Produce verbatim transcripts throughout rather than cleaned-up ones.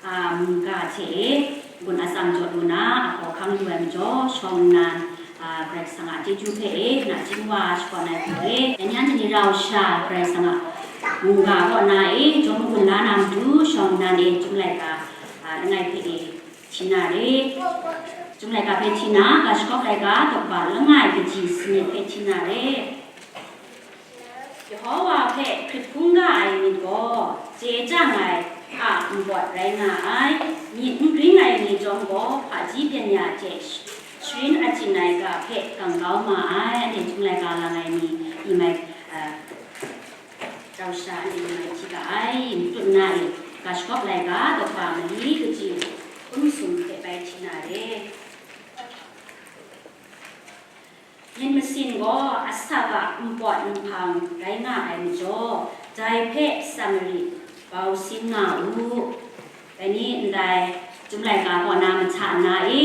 A, mungga hte e, gun atsam jaw lu na, a hkawhkang lu ai majaw, shawng nnan, a, Karai Kasang a chyeju hpe e, nachying wa shakawn ai hku re. Dai ni anhte ni rau sha, Karai Kasang a mungga kaw na e, jawm gun la na matu, shawng nnan e, Chyum laika, a, langai hpe e, hti na re. Chyum laika hpe hti na, ga shagawp laika, daw kaba langai kaji sanit hpe hti na re. Yehowa hpe hkrit hkungga ai myit gaw, chye chyang ai a npawt rai nga ai, myit n gring ai ni chyawm gaw, hpaji byeng-ya hte sh-, sharin achyin ai ga hpe gang kau ma ai, anhte Chyum laika lang ai ni, i mai, a, rau sha anhte i mai hti ga ai, matut na e, ga shagawp laika, daw kaba mali kaji, hpun sum hpe bai hti na re. Myit masin gaw asak a npawt nhpang rai nga ai majaw, dai hpe Samari bau sin nga u. Dai ni ndai Chyum laika kaw na mahta nna e,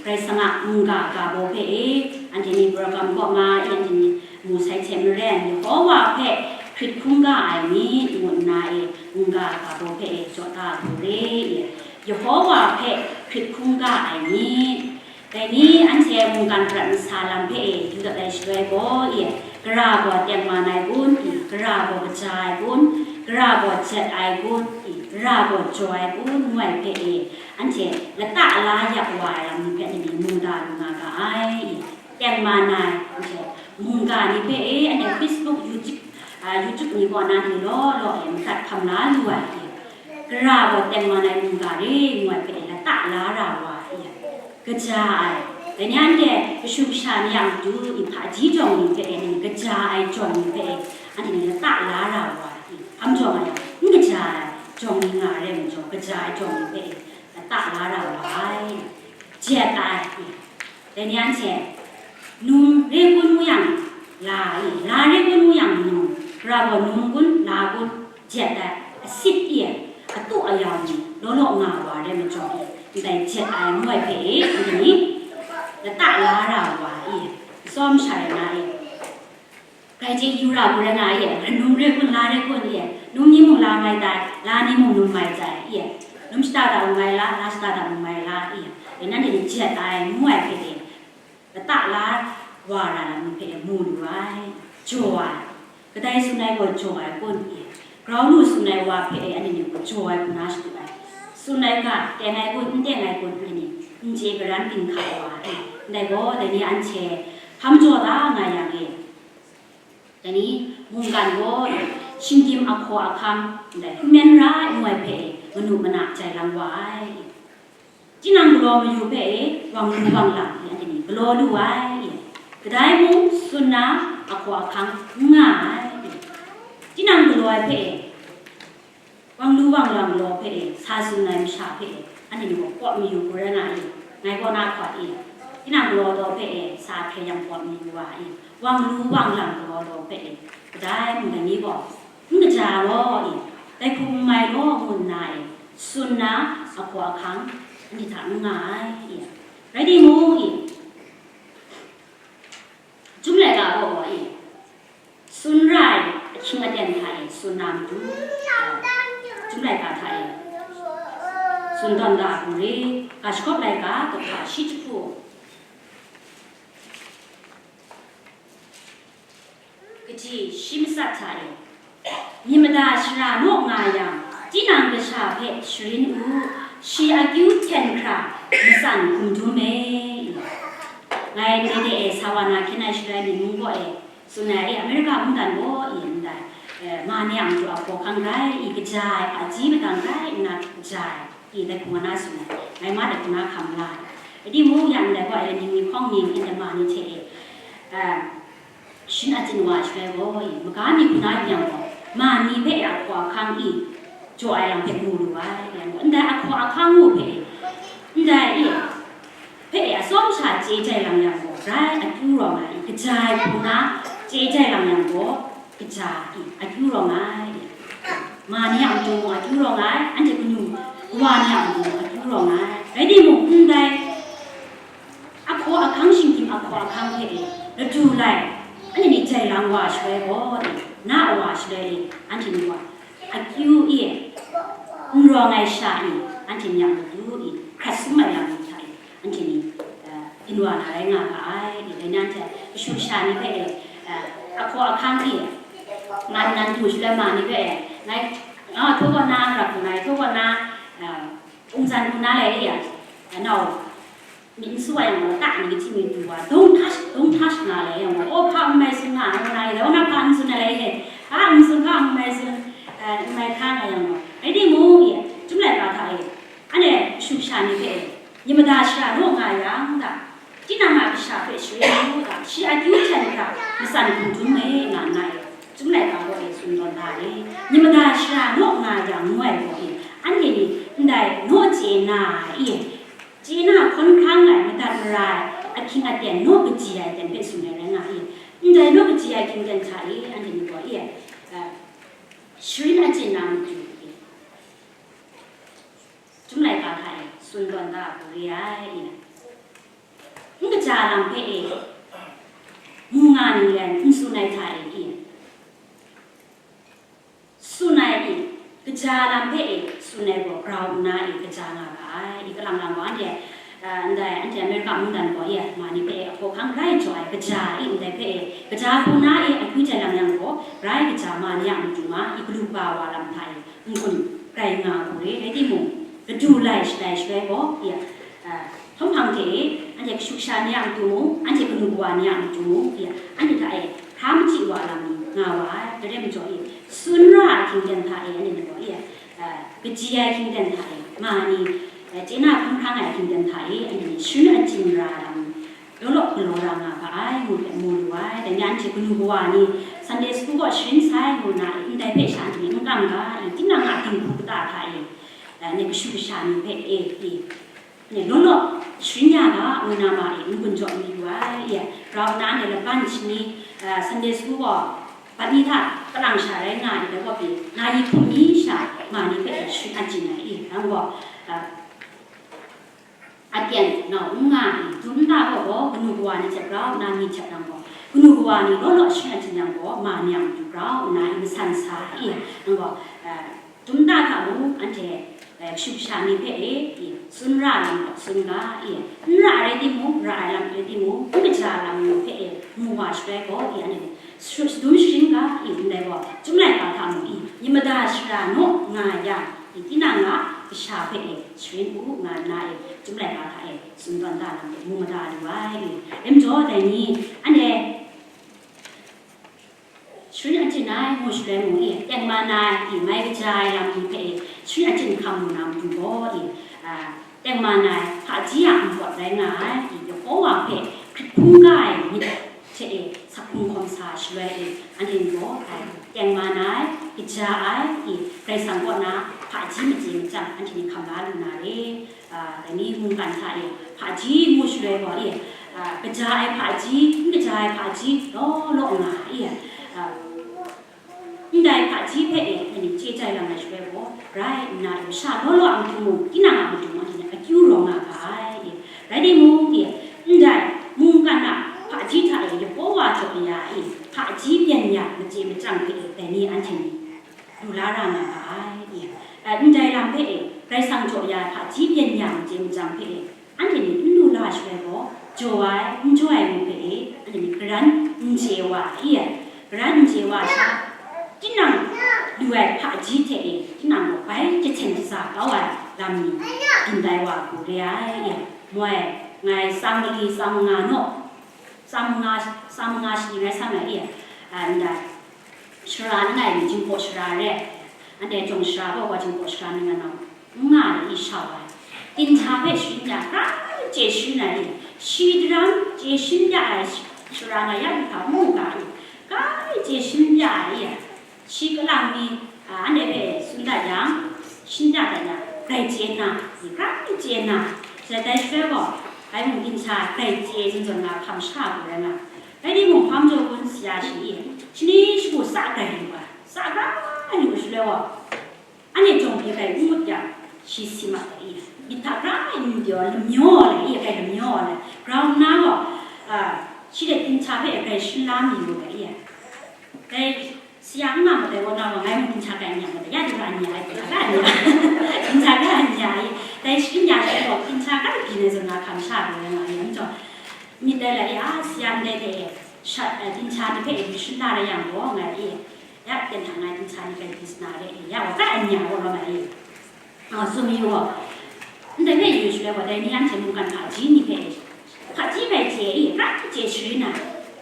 Karai Kasang a mungga ga baw hpe e, anhte ni program kaw nga e, anhte ni mu sai hte maren, Yehowa hpe hkrit hkungga ai myit ngu nna e, mungga ga baw hpe e, jaw da hku re e, Yehowa hpe hkrit hkungga ai myit. Dai ni anhte mungkan prat nsa lam hpe e, yu dat ai shaloi gaw e, gara gaw tengman ai kun i, gara gaw kaja ai kun, gara gaw jet ai kun i, gara gaw jaw ai kun, ngu ai hpe e, anhte lata la yak wa ai lam ni hpe ni mu da lu nga ga ai i, tengman ai, anhte mungga ni hpe e, anhte Facebook, YouTube, a, YouTube ni kaw na ni law law e, madat hkam la lu ai i, gara gaw tengman ai mungga re, ngu ai hpe e, lata la ra wa ai i, kaja ai. Dai ni anhte kashu kasha ni a matu, i hpaji jawng ni hpe e, ni kaja ai jawng ni hpe e, anhte ni lata la ra wa ai, hkam jawng ai, n kaja ai jawng ni nga ai rai majaw, kaja ai jawng ni hpe e, lata la ra wa ai, jet ai. Dai ni anhte, num re kun ngu yang, la e, la re kun ngu yang, num, gara gaw num kun, la kun, jet ai, asit e, atu ayau ni, law law nga wa ai rai majaw e, ndai jet ai ngu ai hpe e, anhte ni lata la ra wa e, tsawm sha rai na e, grai chye yu ra hku rai nga e, num re kun, la re kun e, num ni mung la mai tai, la ni mung num mai tai e, num shata ta mung mai la, la shata ta mung mai la e, e, nanhte ni jet ai ngu ai hpe e, lata la wa ra lam ni hpe e mu lu ai, jaw ai. Kadai tsun ai gaw jaw ai kun e, grau lu tsun ai wa hpe e, anhte ni gaw jaw ai hku na shadu ai. Tsun ai ga, teng ai kun, n teng ai kun, anhte ni n chye garan ginhka wa ai. Ndai gaw, dai ni anhte hkam jaw da nga yang e, dai ni mungkan gaw e, shinggyim ahkaw ahkang, ndai hku men ra ai ngu ai hpe e, manu mana jai lang wa ai. Tinang galaw mayu hpe e, wang lu wang lang e, anhte ni galaw lu ai e. Kadai mung tsun na ahkaw ahkang n nga ai e. Tinang galaw ai hpe e, wang lu wang lang galaw hpe e, sa tsun ai masha hpe e, anhte ni gaw kawp mayu hku rai nga e, ngai kaw na hkawt e. Tinang galaw daw hpe e, sa hkre yang kawp mayu wa e, wang lu wang lang galaw daw hpe e, kadai mung dai ni gaw, n kaja law e, dai hku n mai law ngu nna e, tsun na ahkaw ahkang anhte hta n nga ai e. Rai timung e, Chyum laika gaw e, tsun ra ai ahkying aten hta e tsun na matu, Chyum laika hta e tsun tawn da hku re, ga shagawp laika, daw kaba shi jahku, kaji shi matsat hta e, myit mada shara naw nga yang, tinang kasha hpe sharin u, shi akyu hten hkra matsan hkum dum e. Ngai ndai de e sa wa na hkyen ai shaloi ni mung gaw e, tsun ai e, Amerika mungdan gaw e, ndai, e, ma ni a matu a hkawhkang rai i, kaja ai, hpaji madang rai nna kaja ai. I, dai hku nga na tsun ai, ngai ma dai hku na hkam la ai. Rai timung, ya ndai gaw, e, ning ni hkawng ning, ndai ma ni hte e, a, sharin achyin wa ai shaloi gaw, e, maga mi hku na yu yang gaw, ma ni hpe e ahkaw ahkang i, jaw ai lam hpe mu lu ai, yang gaw, ndai ahkaw ahkang ngu hpe e, ndai e, hpe e atsawm sha chye jai lang yang gaw, grai akyu rawng ai, kaja ai hku na chye jai lang yang gaw, kaja i, akyu rawng ai. Ma ni a matu mung akyu rawng ai, anhte kanu kawa ni a matu mung akyu rawng ai. Rai timung, ndai ahkaw ahkang shinggyim ahkaw ahkang hpe e, ladu lai, anhte ni jai lang wa shaloi gaw, na wa shaloi e, anhte ni gaw, akyu e, n rawng ai sha e, Anhte myang madu i hkrat sum ai lam ni hta e, anhte ni, eh, ginwa na rai nga ga ai. I, dai ni anhte kashu kasha ni hpe e, eh, ahkaw ahkang i, man nan du shaloi ma ni hpe e, ngai, nga htaw kaw na, rap hku ngai htaw kaw na, eh, wungzan hku na lai e, eh, nau, myit n su ai yang gaw, ta ni kaji myit du wa, dong htash, dong htash nga lai yang gaw, oh, hpa n mai tsun nga, ngu na e, nau na hpa n tsun ai lai e, hpa n tsun, hpa n mai tsun, eh, n mai hkra nga yang gaw, rai timung, e, chyum laika hta e, anhte kashu kasha ni hpe e, myit mada shara naw nga yang ga, tinang a kasha hpe sharin mu ga, shi akyu hten hkra matsan hkum dum e, nga nna e, chyum laika gaw e tsun tawn da e, myit mada shara naw nga yang ngu ai gaw e, anhte ni ndai naw chye na e, chye na hkawn hkrang ai madat mara ai ahkying aten naw kaji ai aten hpe tsun ai rai nga i, ndai naw kaji ai ahkying aten hta e, anhte ni gaw e, eh, sharin achyin na matu e, chyum laika hta e tsun tawn da ai hku re ai e, n kaja lam hpe e, mu nga ninglen n tsun ai hta e, e, tsun ai i, kaja lam hpe e tsun ai gaw grau nna e kaja nga ga ai. I, kalang lang gaw anhte, ah, ndai anhte Amerika mungdan gaw e, ma ni hpe e ahkaw ahkang grai jaw ai kaja i, ndai hpe e kaja hku na e akyu jai lang yang gaw, grai kaja ma ni a matu ma i, galu kaba wa lam hta e n-gun grai nga hku re, rai timung, gadu lai shalai shaloi gaw, ya, ah, hkawm hpang hte e, anhte kashu kasha ni a matu mung, anhte kanu kawa ni a matu mung, ya, anhte hta e hkra machyi wa lam ni nga wa ai. Dai rai majaw e, tsun ra ai hkying aten hta e, anhte ni gaw, ya, ah, kaji ai hkying aten hta e, ma ni, ah, chye na hkawn hkrang ai hkying aten hta e, anhte ni sharin achyin ra lam law law galaw ra nga ga ai, ngu hpe mu lu ai. Dai ni anhte kanu kawa ni Sunday school kaw sharin sai ngu na, ndai hpe sha anhte ni n kam ga, tinang a dinghku kata hta e, eh, ni kashu kasha ni hpe e, e, ni law law sharin ya ga, ngu na ma e, n-gun jaw mi lu ai, e, grau nna ni laban shani, eh, Sunday school kaw, bat ni hta kalang sha rai nga ai, dai kaw pyi, na yi hkum ni sha ma ni hpe e sharin achyin ai, e, nang gaw, eh, aten nau n nga ai, dum nta gaw gaw, kanu kawa ni hte grau nna mi hte nang gaw, kanu kawa ni law law sharin achyin yang gaw, ma ni a matu grau nna i masan sa i, nang gaw, eh, dum nta hta mung, anhte, eh, kashu kasha ni hpe e, i, tsun ra lam gaw tsun ga, i, n ra ai rai timung, ra ai lam rai timung, n kaja lam hpe e, mu wa shaloi gaw, i, anhte Shadum sharin ga i, ndai gaw, chyum laika hta mung i, myit mada shara naw nga yang, i, tinang a kasha hpe e sharin u, nga nna e, chyum laika hta e tsun tawn da lam e, mu mada lu ai i. Dai majaw, dai ni, anhte sharin achyin ai, ngu shaloi mung i, tengman ai, i, mai kaja ai lam ni hpe e, sharin achyin hkam lu na matu gaw i, a, tengman ai, hpaji a npawt rai nga ai, i, Yehowa hpe hkrit hkungga ai myit hte e, sak hkrung hkawm sa shaloi e, anhte ni gaw, ai, tengman ai, kaja ai, i, Karai Kasang kaw na hpaji machye machyang, anhte ni hkam la lu na re, a, dai ni mungkan hta e, hpaji ngu shaloi gaw e, a, kaja ai hpaji, n kaja ai hpaji, law law nga e, a, ndai hpaji hpe e, anhte chye jai lang ai shaloi gaw, rai nna e, masha law law a matu mung, tinang a matu mung, anhte akyu rawng nga ga ai, e. Rai timung, e, ndai mungkan a hpaji hta e, Yehowa jaw ya e, hpaji byen ya machye machyang hpe e, dai ni anhte ni lu la ra nga ga ai, e. E, ndai lam hpe e, Karai Kasang jaw ya ai hpaji byen ya machye machyang hpe e, anhte ni n lu la shaloi gaw, jaw ai, n jaw ai ngu hpe e, anhte ni garan n chye wa i, garan n chye wa sha, tinang lu ai hpaji hte e, tinang gaw bai jahten shaza kau ai lam ni dun tai wa hku re ai, e. Moi, ngai tsang mali, tsang manga naw, tsang manga, tsang manga shani ngai tsang ai, e, ndai, shara langai mi, Jinghpaw shara re, anhte jawng shara gaw, wa Jinghpaw shara ni nga nau, n nga ai i shau ai. Dinghta hpe sharin ya, grai chye sharin ai i, shi daram chye sharin ya ai sh-, shara nga ya du hpa n mu ga i, grai chye sharin ya ai i, shi kalang mi, a, anhte hpe tsun dat yang, shim dat dat yang, grai chye nna, i, grai chye nna, dai shaloi gaw, bai mung dinghta grai chye zawn zawn nga hkam sha ai hku rai nga. Rai timung, hpa majaw gun saya shi i, shani shagu sa grai lu ai, sa grai lu shaloi gaw, anhte jawng hpe grai n ngut yang, shi si mat ai i, myit hta grai n pyaw, lamyaw ai i, grai lamyaw ai, grau nna gaw, a, shi hte dinghta hpe grai sharin la mi lu ai i, dai saya n nga mat ai kaw na gaw, ngai mung dinghta grai n ya mat ai, ya dinghta n ya ai, dinghta grai n ya ai, dinghta grai n ya ai, Sa gaw nga yang jaw, myit dai lai ya, sayan dai hpe e, shat, eh, dinghta ni hpe e, myit shana rai yang gaw, nga e, ya, ten hta ngai dinghta ni hpe dinghta re e, ya, wa, kai anya gaw, nga e, nga tsun yu gaw, ndai hpe yu shaloi gaw, dai ni anhte mungkan hpaji ni hpe e, hpaji bai chye e, pra chye sharin na,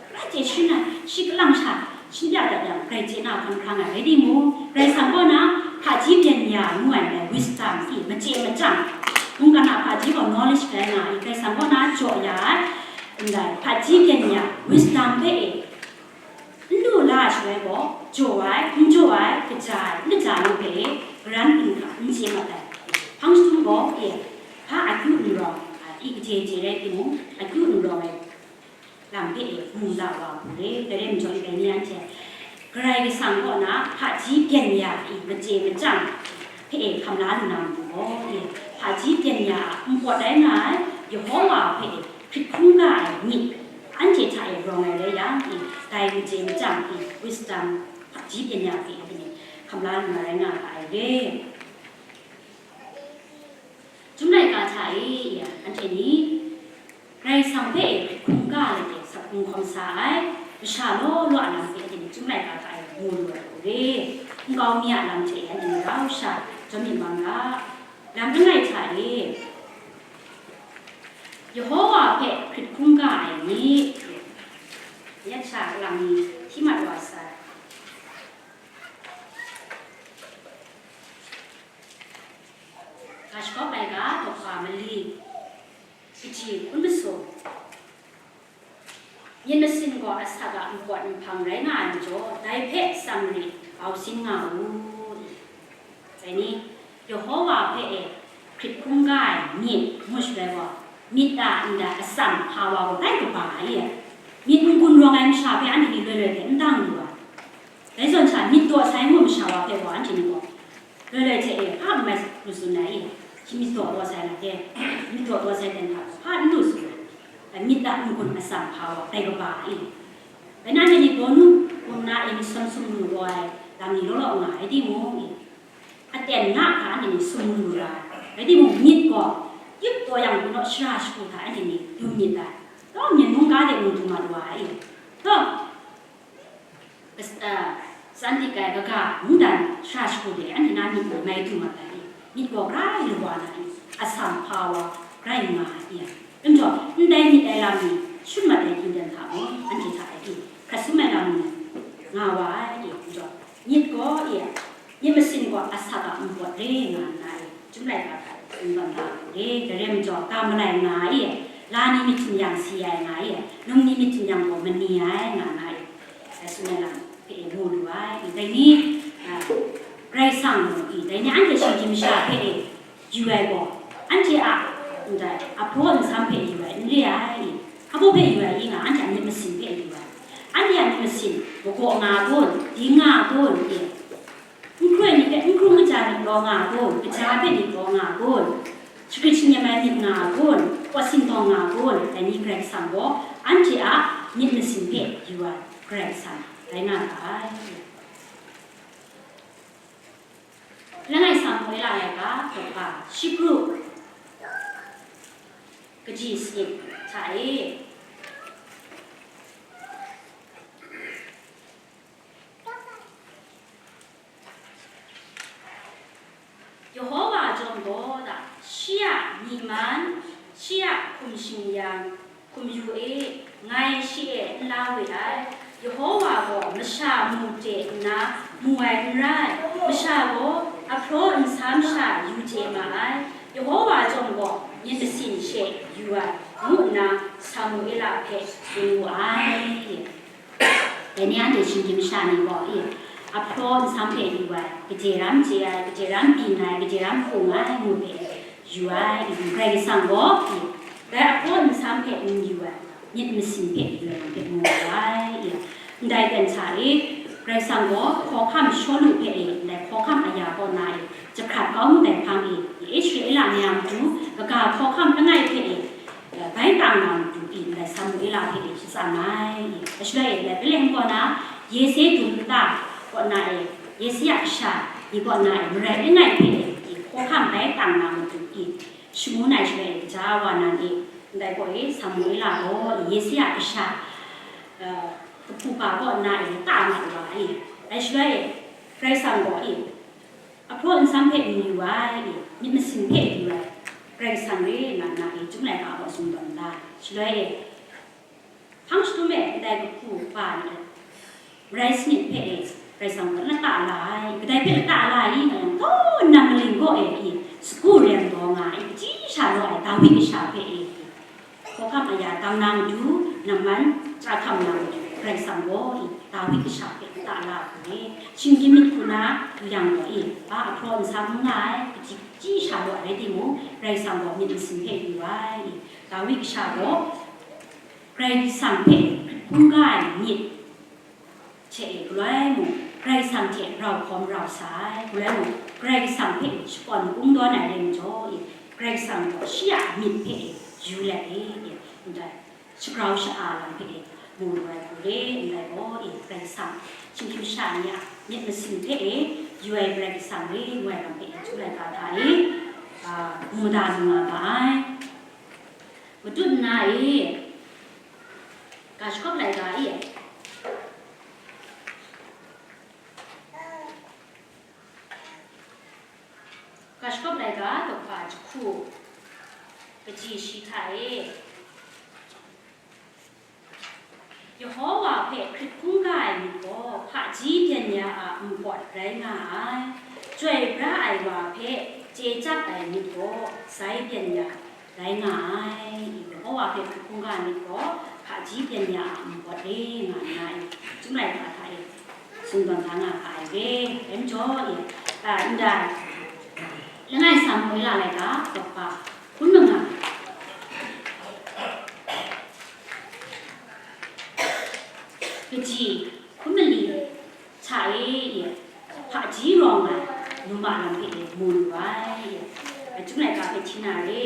pra chye sharin na, shi kalang sha, Shingya dat yang, grai chye na hkawm hkra nga ai rai timung, Karai Kasang kaw na hpaji byen ya ngu ai ndai wisdom i, machye machyang, mungkan a hpaji gaw knowledge rai nga ai, Karai Kasang kaw na jaw ya ai, ndai hpaji byen ya wisdom hpe e, n lu la ai shaloi gaw, jaw ai, n jaw ai, kaja ai, n kaja ai hpe e, karan n hkap, n chye mat ai. Hpang jahtum gaw, e, hpa akyu n rawng ai, i kaje je rai timung, akyu n rawng ai. Lam hpe e mu la wa mu re, dai rai majaw, dai ni anhte Karai Kasang kaw na hpaji byen ya i, machye machyang hpe e hkam la lu na matu gaw, e, hpaji byen ya a npawt rai nga ai Yehova hpe e hkrit hkungga ai myit anhte hta e rawng ai rai yang, e, dai machye machyang i, wisdom, hpaji byen ya hpe e hkam la lu na rai nga ga ai re. Chyum laika hta e, ya, anhte ni Karai Kasang hpe e hkrit hkungga ai hte sak hkrung hkawm sa ai, masha law law a lam hpe anhte ni chyum laika hta e mu lu ai hku re. Nkau mi a lam hte e anhte ni rau sha jawm myit mang ga. Lam langai hta e, Yehova hpe hkrit hkungga ai ni, yet sha kalang ni hti mat wa sai. Ga shagawp ai ga, daw hpa mali, kaji hpun masum, myit masin gaw asak a npawt nhpang rai nga ai majaw, dai hpe tsam rit bau sin nga u. Dai ni, Yehova hpe e hkrit hkungga ai myit ngu shaloi gaw, myit a ndai atsam hpa wa gaw tai kaba ai. Myit n-gun rawng ai masha hpe anhte ni loi loi hte n dang lu ai. Dai zawn sha, myit daw sai ngu masha wa hpe gaw, anhte ni gaw, loi loi hte e, hpa n mai lu tsun ai i, shi myit daw daw sai na hte, myit daw daw sai ten hta gaw, hpa n lu tsun ai, myit a n-gun atsam hpa wa tai kaba i. Bai na, anhte ni bawnu bum na e myit sum sum lu ai lam ni law law nga ai timung i, aten na hkra anhte ni sum lu ra ai. Rai timung, myit gaw, yup taw yang, hpung naw shara shagu hta anhte ni dum myit dai. Taw, myen mungga de mung dum mat wa ai i. Taw, Kas-, a, Sandikai kaga mungdan shara shagu de anhte na myit ni mai du mat ai i, myit gaw grai lu wa na i, atsam hpa wa grai nga ai i, njaw, ndai myit ai lam ni shut mat ai hkying dan hta mung, anhte hta ai i, hkrat sum ai lam ni nga wa ai i, njaw, myit gaw i, myit masin gaw asak a npawt re nga nna i, Chyum laika hta tsun tawn da u re, dai rai majaw, ga malai nga ai e, la ni myit htum yang si ai nga ai e, num ni myit htum yang gaw mani ai nga nga ai e, dai tsun ai lam hpe e mu lu ai. Dai ni, a, Karai Kasang gaw i, dai ni anhte shinggyim masha hpe e yu ai gaw, anhte a, ndai, ahpraw nsam hpe yu ai n re ai i, ahpraw hpe yu ai i nga, anhte a myit masin hpe yu ai. Anhte a myit masin, magaw nga kun, ding nga kun, e, N hkroi myit hpe n hkrung kaja myit gaw nga kun, kaja hpe myit gaw nga kun, shagrit shangyim ai myit nga kun, pawt sintawng nga kun, dai ni Karai Kasang gaw anhte a myit masin hpe yu ai Karai Kasang rai nga ga ai. Langai Samuela laika daw hpa shi pru kaji sanit hta e. Yehova jawng gaw da, shi a myi man, shi a hkum shingyang, hkum yu e, ngai shi e n la we ai. Yehova gaw masha mu chye nna mu ai n rai, masha gaw ahpraw nsam sha yu chye ma ai. Yehova jawng gaw myit masin she yu ai, ngu nna Samuela hpe tsun wu ai. Dai ni anhte shinggyim masha ni gaw, i, ahpraw nsam hpe yu ai, kaje ram chye ai, kaje ram byin ai, kaje ram hpung ai ngu hpe yu ai, i, Karai Kasang gaw, i, dai ahpraw nsam hpe n yu ai, myit masin hpe yu ai, ngu hpe mu wu ai, i, ndai ten hta e, Karai Kasang gaw hkawhkam Shawlu hpe e, ndai hkawhkam aya kaw na e, jahkrat kau mu ai hpang e, Israela ni a matu, kaga hkawhkam langai hpe e, bai tang na matu pyi ndai Samuela hpe e shatsam ai. Ashaloi e Betlehem kaw na Yese dum nta kaw na e, Yese a kasha ni kaw na e marai langai hpe e hkawhkam bai tang na matu pyi shangun ai shaloi e, kaja wa nan e Ndai gaw e, Samuela gaw Yesi a kasha, eh, kahpu pa kaw nna e, ta mat wa e. Dai shaloi e, Karai Kasang gaw e, ahpraw nsam hpe n yu ai, myit masin hpe yu ai, Karai Kasang re nga nna e, Chyum laika gaw tsun tawn da. Shaloi e, hpang shadum e ndai kahpu pa ni, marai sanit hpe e, Karai Kasang hpe lata la ai, kadai hpe lata la ai nga yang, kaw nang maling gaw e, i, sagu rem taw nga ai, kaji sha law ai, Dawi kasha hpe e, hkawhkam aya dang na matu, nang man chya hkam na matu, Karai Kasang gaw i, Dawi kasha hpe lata la ai, shinggyim myit hku na, yu yang gaw i, a ahpraw nsam n nga ai, kaji, kaji sha law ai rai timung, Karai Kasang gaw myit masin hpe yu ai, i, Dawi kasha gaw, Karai Kasang hpe hkungga ai myit hte e, galoi mung, Karai Kasang hte rau hkawm rau sa ai, galoi mung, Karai Kasang hpe shakawn kungdawn ai rai majaw e, Karai Kasang gaw shi a myit hpe e yu let e, e, ndai shagrau sha-a lam hpe e mu lu ai hku re, ndai gaw e, Karai Kasang, Chyum hkyu sha ni a myit masin hpe e yu ai Karai Kasang re, ngu ai lam hpe e, Chyum laika hta e, a, mu mada lu nga ga ai. Matut nna e, ga shakawp laika e, ga shakawp laika, daw hpa jahku, kaji shi hta e, Yehowa hpe hkrit hkungga ai myit gaw, hpaji byen ya a npawt rai nga ai, chyoi pra ai wa hpe chye chyap ai myit gaw, zai byen ya rai nga ai. Yehowa hpe hkrit hkungga ai myit gaw, hpaji byen ya a npawt re nga nna, Chyum laika hta e tsun tawn da nga ga ai re, rai majaw e, a, ndai langai Samuela laika, daw hpa hkun manga, kaji hkun mali hta e, hpaji rawng ai, numa lam hpe e mu lu ai. Chyum laika hpe hti na re,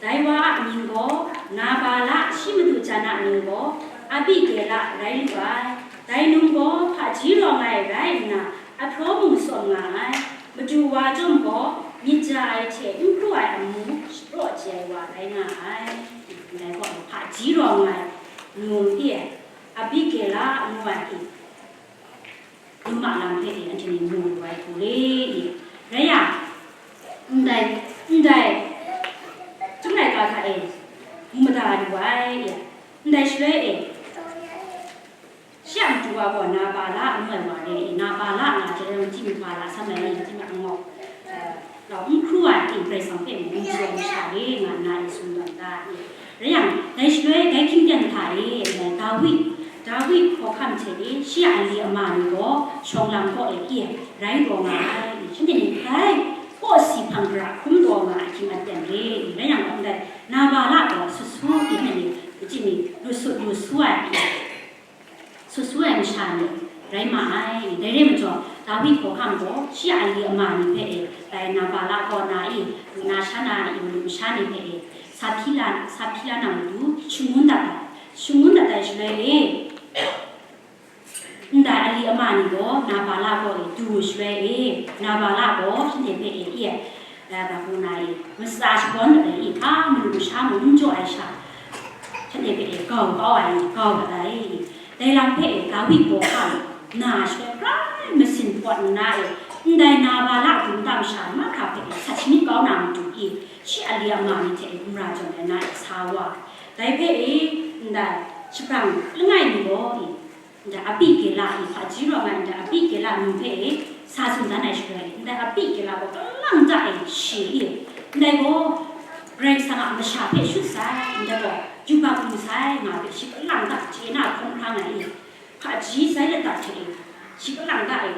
dai wa a mying gaw Nabala, shi madu jan a mying gaw Abigela rai lu ai. Dai num gaw hpaji rawng ai rai nna, ahpraw mung tsawm nga ai. Madu wa chyawm gaw, myit ja ai hte n hkru ai amu shapraw chye ai wa rai nga ai. Dai gaw hpaji rawng ai num e, Abigela ngu ai e, numa lam hpe e, anhte ni mu lu ai hku re e. Rai yang, ndai, ndai, Chyum laika hta e, mu mada lu ai e, ndai shaloi e, shi a matu wa gaw Nabala ngu ai wa re e, Nabala nga jang, timung hpa lasam ai ni, timung angaw, eh, lau n hkru ai, Karai Kasang hpe mung n jaw ai masha re nga nna e tsun tawn da e. Rai yang, dai shaloi, dai hkying ten hta e, ndai Dawi, Dawi hkawhkam hte e, shi a ali ama ni gaw shawng lam kaw e, e, rai taw nga ai, shanhte ni bai kaw si hpang gara hkrum taw nga ai hkying aten re, rai yang, ndai Nabala gaw sut su, e, ni, kaji ni, lu sut lu su ai, sut su ai masha ni rai ma ai. Dai re majaw, Dawi hkawhkam gaw shi a ali ama ni hpe e, dai Nabala kaw na e, na sha na e, madu masha ni hpe e, sa hpyi la, sa hpyi la na matu, shangun dat ai. Shangun dat ai shaloi e, ndai ali ama ni gaw Nabala kaw e du shaloi e, Nabala gaw shanhte hpe e, e, Dai hku na e, matsa shabawn dat ai, hpa manu masha mung n jaw ai sha, shanhte hpe e, gau kau ai, gau dat ai. Dai lam hpe e, Dawi hkawhkam na shaloi, grai masin pawt nna e, ndai Nabala a hkungga masha mahkra hpe e, sat shanit kau na matu e, shi ali ama ni hte e, gumra jawn ai na e, sa wa ai. Dai hpe e, ndai shabrang langai mi gaw e, Ndai Abigela e, hpaji rawng ai ndai Abigela num hpe e, sa tsun dan ai shaloi, ndai Abigela gaw kalang ta e, shi e, ndai gaw Karai Kasang a masha hpe shut sai, ndai gaw yubak lu sai nga hpe shi kalang ta chye na hkawng hkrang ai e, hpaji sai lata hte e, shi kalang ta e,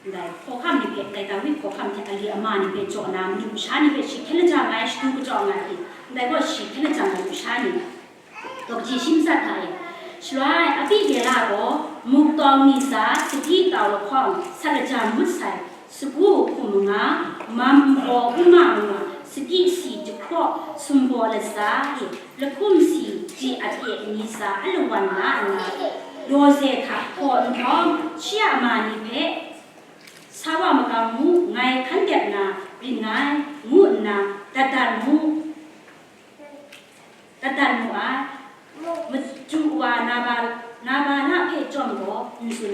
ndai hkawhkam ni hpe, ndai Dawi hkawhkam hte ali ama ni hpe jaw na, madu masha ni hpe shi hkyen lajang ai, shadu kachawng ai e, ndai gaw shi hkyen lajang ai masha ni, Dawkaji shi matsat hta e, shaloi Abigela gaw muk tawng ni tsa sadi tau lahkawng sat lajang ngut sai, sagu hku manga, mam nbaw uma ngu ai, sadi si jahkraw sumbaw latsa e, lahkum si ji apye ni tsa alawan la nna, daw ze hta hpaw nhtawm, shi a ma ni hpe, Sa wa makam mu, ngai hkan dep na ring ngai, ngu nna, dat dat mu, dat dat mu.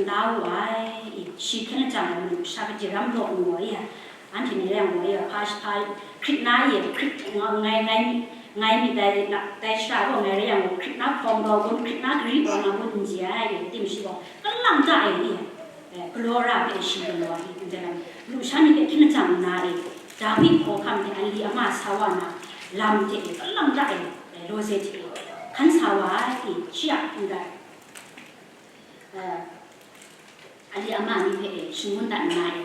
la wu ai, i, shi hkyen lajang ai manu sha kaji ram law ngu ai, anhte ni rai yang gaw, i, hpa, hpa hkrit na, i, hkrit nga-, ngai, ngai, ngai myit dai, na, dai shara gaw ngai rai yang gaw, hkrit na hkawm gaw gun, hkrit na gari gaw nga gun n ji ai, i, tim shi gaw, kalang ta e, i, e, galaw ra hpe shi galaw ai, ndai lam, lusha ni hpe hkyen lajang nna e, Dawi hkawhkam hte ali ama sa wa na lam hte e, kalang ta e, e, lawze hte e, hkan sa wa ai, i, shi a ndai, e, ali ama ni hpe e shangun dat nna e,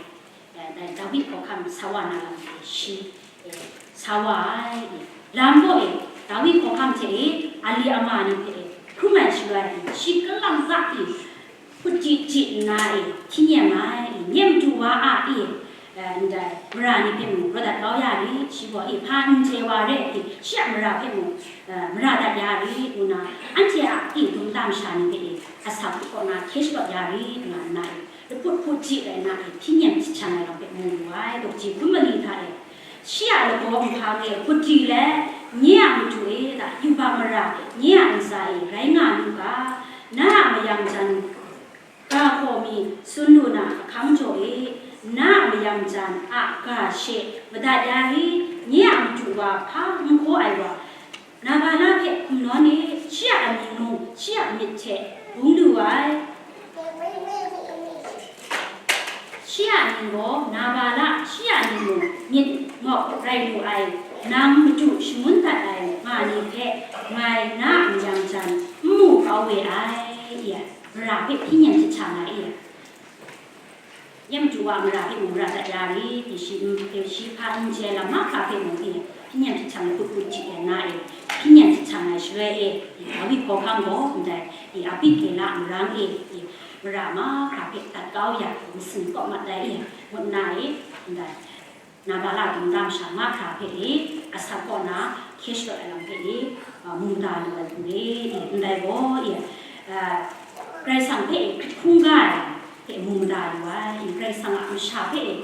e, dai Dawi hkawhkam sa wa na lam hte shi, e, sa wa ai, e, lam gaw e, Dawi hkawhkam hte e ali ama ni hpe e hkrum ai shaloi e, shi kalang ta e, hput di di nna e, hti nyem ai, e, nyem du wa a e, e, ndai, mara ni hpe mung raw dat kau ya rit, shi gaw, e, hpa n chye wa re, e, shi a mara hpe mung, e, mara dat ya rit, ngu na, anhte a, e, dum ta masha ni hpe, e, asak kaw na hkye shadawt ya rit, nga nna, e, lahput hput di rai nna, e, hti nyem jahtan ai lam hpe mu lu ai, daw kaji hkun mali hta e, shi a lagaw nhpa hpe hput di let, nye a madu e, da, yubak mara, nye a ntsa e, rai nga nu ga, na a mayam jan, ga hkaw mi tsun lu na ahkang jaw e, na a mayam jan a ga she madat ya i, nye a madu wa hpa n hkaw ai wa, Nabala hpe hkum nawn e, shi a amying mung shi a myit hte bung lu ai. Shi a mying gaw Nabala, shi a mying mung myit mawk rai lu ai, nang madu shangun dat ai nga ni hpe ngai na a mayam jan n mu kau we ai, i ai. Mara hpe hpyi nyem jahta nga i ai. Nye madu wa mara hpe mung mara dat ya rit, shi, shi hpa n chye lam mahkra hpe mung e, hpyi nyem jahta nga, hput hput hti e na e, hpyi nyem jahta nga ai shaloi e, Dawi hkawhkam gaw ndai, e, Abigela marang e, e, mara mahkra hpe dat kau ya, masin kawp mat ai e, ngut nna e, ndai, Nabala dum ta masha mahkra hpe e, asak kaw na hkye shadawt ai lam hpe e, a, mu mada lu ai hku re, e, ndai gaw, e, a, Karai Kasang hpe e hkrit hkungga ai lam hpe mu mada lu ai, e, Karai Kasang a masha hpe e,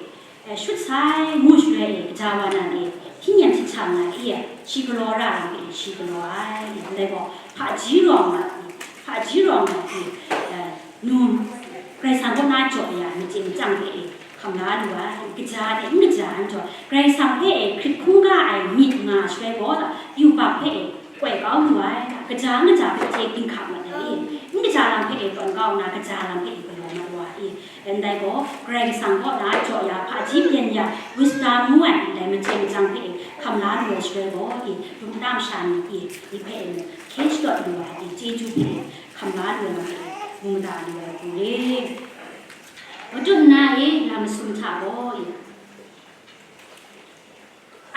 e, shut sai ngu shaloi e, gaja wa nan e, hpyi nyem jahta nga ai, e, shi galaw ra ai lam hpe e, shi galaw ai, e, ndai gaw, hpaji rawng ai, e, hpaji rawng ai, e, e, num, Karai Kasang kaw na jaw ya, machye machyang hpe e, hkam la lu ai, kaja de n kaja ai majaw, Karai Kasang hpe e hkrit hkungga ai myit nga shaloi gaw, yubak hpe e koi kau lu ai, kaja n kaja hpe chye ginhka mat ai i, n kaja lam hpe e tawn kau nna, kaja lam hpe e galaw mat wa i, ndai gaw, Karai Kasang kaw na jaw ya, hpaji byen ya, wisdom ngu ai, ndai machye machyang hpe e hkam la lu ai shaloi gaw i, dum ta masha ni i, ni hpe e hkye shadawt lu ai i, chyeju hpe e hkam la lu ai lam hpe e mu mada lu ai hku re. Matut nna e, lam masum hta gaw e,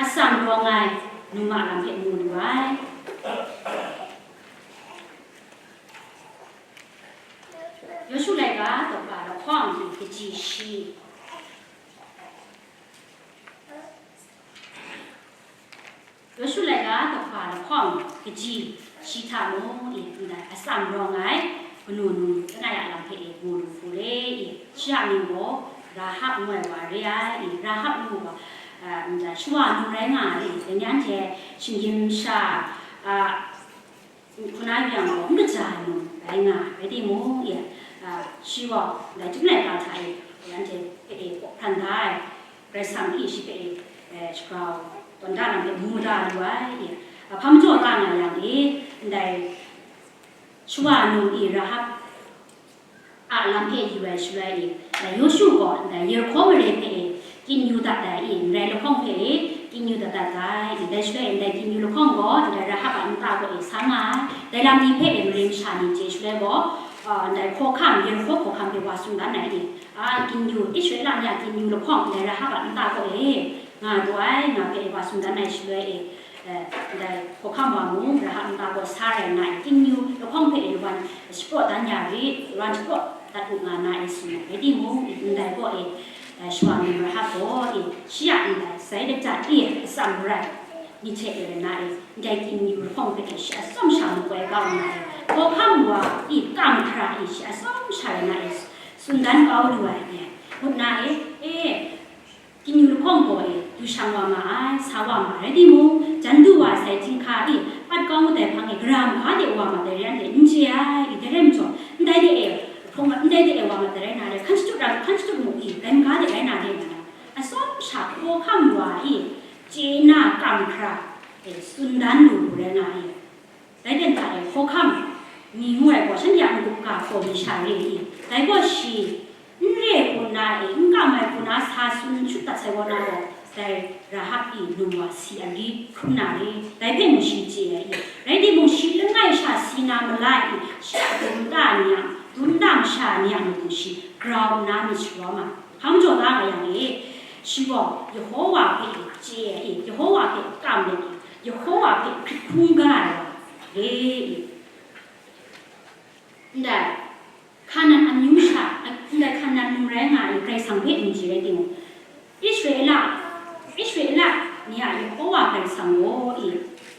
atsam rawng ai num a lam hpe mu lu ai. Yawshu laika daw hpa lahkawng kaji shi. Yawshu laika daw hpa lahkawng kaji shi hta mung e, ndai atsam rawng ai kanu num langai a lam hpe e mu lu hku re i, shi a mying gaw Rahab ngu ai wa re ai i, Rahab ngu wa, a, ndai shawa num rai nga ai i, dai ni anhte shinggyim sha, a, hku na yu yang gaw, n kaja ai mung rai nga ai, rai timung, e, a, shi gaw ndai chyum laika hta e, anhte hpe e kawk hkran da ai, Karai Kasang pyi shi hpe e, e, shagrau tawn da lam hpe mu da lu ai, e, a, hpa majaw ta nga yang e, ndai shawa num e Rahab a lam hpe yu ai shaloi e, ndai Yawshu gaw ndai Yerihko mare hpe e kyin yu dat ai i, marai lahkawng hpe e kyin yu dat dat ai i, dai shaloi e ndai kyin yu lahkawng gaw ndai Rahab a nta kaw e sa nga ai. Dai lam ni hpe e mare masha ni chye shaloi gaw, a, ndai hkawhkam, Yerihko hkawhkam hpe wa tsun dan ai i, a, kyin yu, Israela ni a kyin yu lahkawng ndai Rahab a nta kaw e nga ai, nga hpe e wa tsun dan ai shaloi e, eh, ndai hkawhkam wa mung, Rahab nta gaw sa rai nna, kyin yu lahkawng hpe e wan shapraw dan ya rit, wan shapraw dat u nga na e tsun ai, rai timung, ndai gaw e, eh, shawa num Rahab gaw e, shi a ndai sai lajat e atsam rai ni hte e rai nna e, ndai kyin yu lahkawng hpe e shi atsawm sha makoi kau nna e, hkawhkam wa e kam hkra e shi atsawm sha rai nna e, tsun dan kau lu ai, e, ngut nna e, e, Kyin yu lahkawng gaw e, du shang wa ma ai, sa wa ma ai, rai timung, jan du wa sai, chyinghka e, pat kau ngut ai hpang e, gara mahka de wa ma dai re, anhte n chye ai, dai rai majaw, ndai de e, hpung, ndai de e wa ma Hkam wa i, chye na kam hkra, e, tsun dan lu lu rai nga i, dai ten hta e, hkawhkam ni ngu ai gaw, shanhte a n-gup ga hkaw mi sha re i, dai gaw shi, n re hku nna e, n kam ai hku na sa tsun shut dat sai kaw na gaw, dai Rahab i num wa si ai ri hkrum na re, dai hpe mung shi chye ai i, rai timung, shi langai sha si na malai i, shi a dum nta ni a, dum nta masha ni a matu shi grau nna myit sharawng ai. Hpa majaw nga nga yang e, shi gaw Yehova hpe chye ai e, Yehova hpe kam let e, Yehova hpe hkrit hkungga ai wa re e. Ndai, Hkanan amyu sha, ndai Hkanan mung rai nga ai Karai Kasang hpe n chye rai timung, Israela, Israela ni a Yehova Karai Kasang gaw e,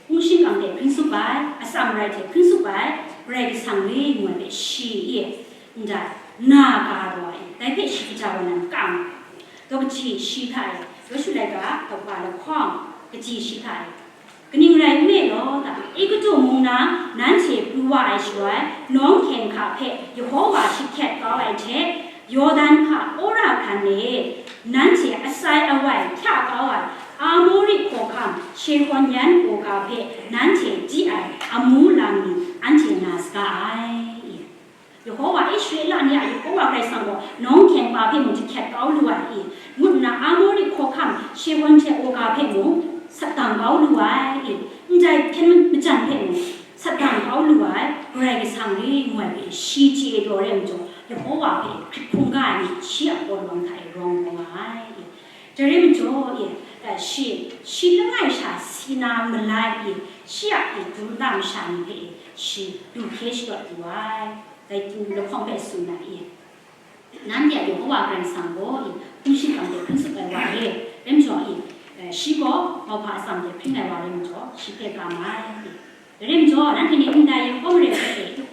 hpung shingkang hte hpring tsup ai, atsam rai hte hpring tsup ai, Karai Kasang re ngu ai hpe shi e, ndai, na ga taw ai, dai hpe shi kaja wa nan kam. Daw kaji shi hta e, Yawshu laika, daw kaba lahkawng, kaji shi hta e, kaning rai nme law ta? Egutu mung na nanhte pru wa ai shaloi, nawng hkyeng hka hpe Yehova shahkyet kau ai hte, Yawdan hka wora hkran e, nanhte asai awai hpya kau ai Amori hkawhkam Shehon yan kaw ga hpe nanhte di ai amu lam ni anhte na saga ai. Yehova, Israela ni a Yehova Karai Kasang gaw nawng hkyeng hpa hpe mung jahkyet kau lu ai i, ngut nna Amori hkawhkam Shehon hte Oga hpe mung satdang kau lu ai i, ndai hpyen majan hpe mung satdang kau lu ai Karai Kasang re ngu ai hpe shi chye ai daw re ai majaw, Yehova hpe hkrit hkungga ai ni shi a kaw lawang hta e rawng nga ai i. Dai re majaw, e, shi, shi langai sha si na malai i, shi a i dum nta masha ni hpe e, shi du hkye shadawt lu ai. Dai du lahkawng hpe tsun ai e, nanhte a Yehova Karai Kasang gaw i, hpung shingkang hte hpring tsup ai wa re, rai majaw i, e, shi gaw mauhpa atsam hte hpring ai wa re majaw, shi hpe kam ai. Dai re majaw, nanhte ni ndai Yehova mare hpe e,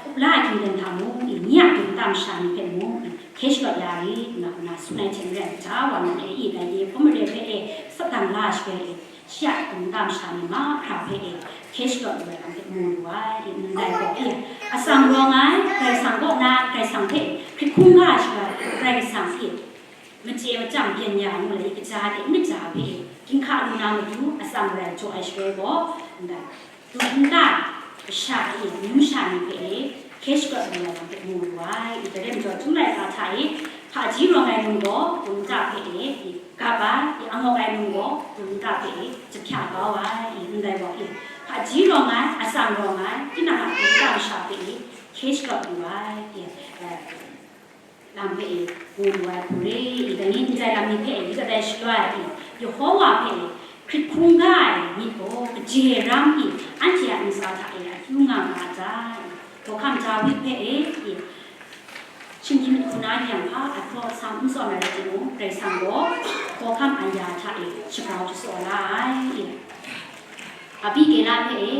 up la ai hkying ten hta mung i, nye a dum nta masha ni hpe mung i, hkye shadawt ya rit nga, nga tsun ai hte maren, ja wa nan e i, dai Yehova mare hpe e, satdang la ai shaloi e, shi a dum nta masha ni mahkra hpe e, hkye shadawt lu ai lam hpe mu lu ai, i, ndai gaw e, atsam rawng ai, Karai Kasang kaw na, Karai Kasang hpe hkrit hkungga ai shaloi, Karai Kasang e, machye machyang byin ya ngu ai kaja hte n kaja hpe e, ginhka lu na matu atsam rai jaw ai shaloi gaw, ndai, dum nta masha e, amyu masha ni hpe e, hkye shadawt lu ai lam hpe mu lu ai. I, dai re majaw, Chyum laika hta e, hpaji rawng ai num gaw dum nta hpe e, i, gap ai, i, angawk ai num gaw dum nta hpe e, jahpya kau ai, i, ndai gaw e, hpaji rawng ai, atsam rawng ai, tinang a dum nta masha hpe e, hkye shadawt lu ai, i, e, lam hpe e, mu lu ai hku re i, dai ni ndai lam ni hpe e, yu dat ai shaloi e, Yehova hpe e, hkrit hkungga ai myit gaw kaje ram i, anhte a ntsa hta e akyu nga nga a ta? Hkawhkam Dawi hpe e, i, shinggyim myit hku na yang hpa, a hpraw atsam n tsawm ai rai timung, Karai Kasang gaw hkawhkam aya hta e shagrau jashaw la ai, i, Abigela hpe e,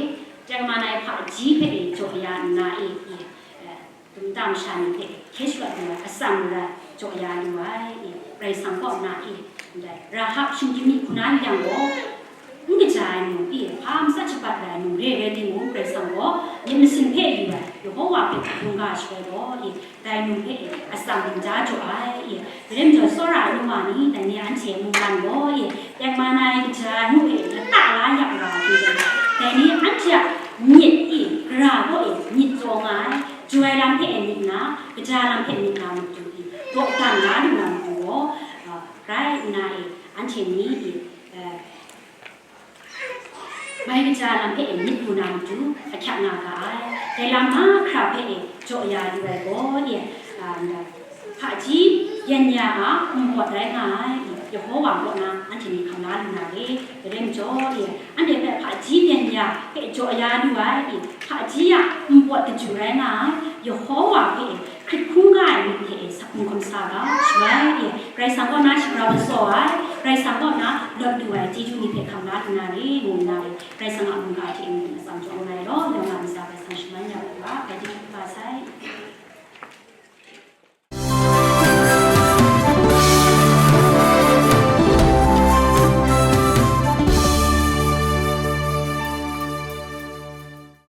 Tengman ai hpaji hpe e jaw ya nna e, i, e, dum nta masha ni hpe hkye shadawt lu ai atsam rai jaw ya lu ai, i, Karai Kasang kaw na e, ndai Rahab shinggyim myit hku na yang gaw, n kaja ai num, i, hpa matsat shabat ai num re ai rai timung, Karai Kasang gaw myit masin hpe yu ai, Yehova hpe hkungga ai shaloi gaw, i, dai num hpe e atsam ntsa jaw ai, i, dai rai majaw, tsawra ai nu wa ni, dai ni anhte mungkan gaw, i, tengman ai kaja ai ngu e lata la ya ai wa hte, dai ni anhte a myit i, gara gaw e myit tsaw nga ai, jaw ai lam hpe e myit na, kaja lam hpe myit na matu i, dawdan la lu na matu gaw, a, grai nna e, anhte ni i, e, mai kaja lam hpe e myit lu na matu ahkyak nga ga ai. Dai lam mahkra hpe e jaw ya lu ai gaw, e, a, hpaji byin ya a npawt rai nga ai, Yehova kaw na anhte ni hkam la lu na re. Dai rai majaw, e, anhte hpe hpaji byin ya hpe jaw ya lu ai, hpaji a npawt daju rai nga ai, Yehova hpe e hkrit hkungga ai myit hte e sa hkungga sa ga, shaloi e, Karai Kasang kaw na shagrau jashaw ai, Karai Kasang kaw na lawt lu ai chyeju ni hpe hkam la lu na re, ngu nna re, Karai Kasang a mungga hte mung atsam jaw ai law, yawng a ntsa Karai Kasang shaman ya u ga, bai di hkrit hkungga sai.